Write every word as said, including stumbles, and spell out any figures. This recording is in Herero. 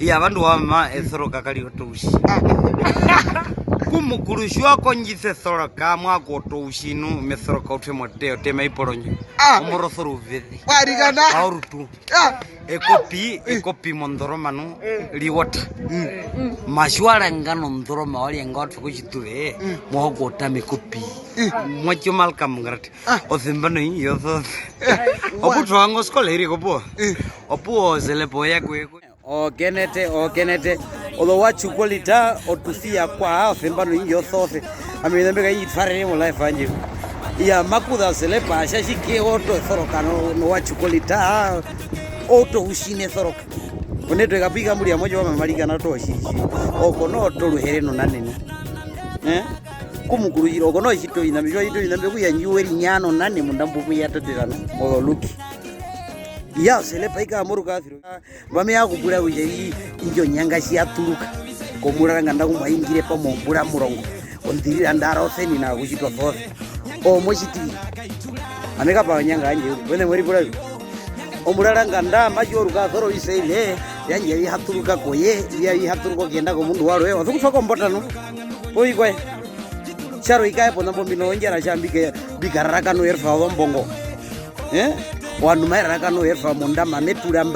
Iya, vandu wa mama, esoroka kali otousi. Ku Mukuru tji wa kondjisa esoroka, mwa ku otousi nu, mesoroka u twe mo tee, o tee mai poronyo. Omorosoro uveze. Wa rikana. Aorutu. Ekopi, ekopi mondoroma nu, ri wota. Matji wa ranga nondoroma, wa rianga wa twa kotjituve, mwa ku ota mekopi. Mwa tjo Malcolm Ngarate. Osemba noi yosose. Opu twa vanga oskola iri kopuwo. Opuwo Zelepa ya kwe. Okenete, okenete. Ozo wa tjukolita, otusiya kwa, osemba noi yosose. Ami ovina mbyo kai twarere mo life yandje. Iya, makuza Zelepa, tja tjike oto esoroka no, no wa tjukolita, oto usine esoroka. One twe kapika mburi ya mojo wa mamarika na oto oshi, shi. Oko no oto ruhere no nanene. Eh? Ku Mukuru tjiri, oko no tjito ina, mbyo tjito ina, mbyo kuya njuwe ri nyano nane munda mbu kuya tatera no, mozo luki. Iya, Zelepa ika moruka asiro. Mba me ya kupura kutja i-, indjo nyanga tji ya turuka. Komuraranganda ku mwa ingire pamwe ombura murongo. Ondirira ndara oseni na kutjitwa sose. O mo tjiti vi. Ame kapa onyanga yandje uriri. Wene mwe ripura vi. Omuraranganda, matji oruka asoro viseile, yandje vi ha turuka koye, vya vi ha turuka okuyenda komundu warwe. Wa sokutwa kombota no. Ovikwaye. Tjarwe ikae pona mbo mbi no ondjara tja mbike-, mbikararaka no erfa ozombongo. Eh? Ovandu maeraraka no erfa mondama, me tura mba.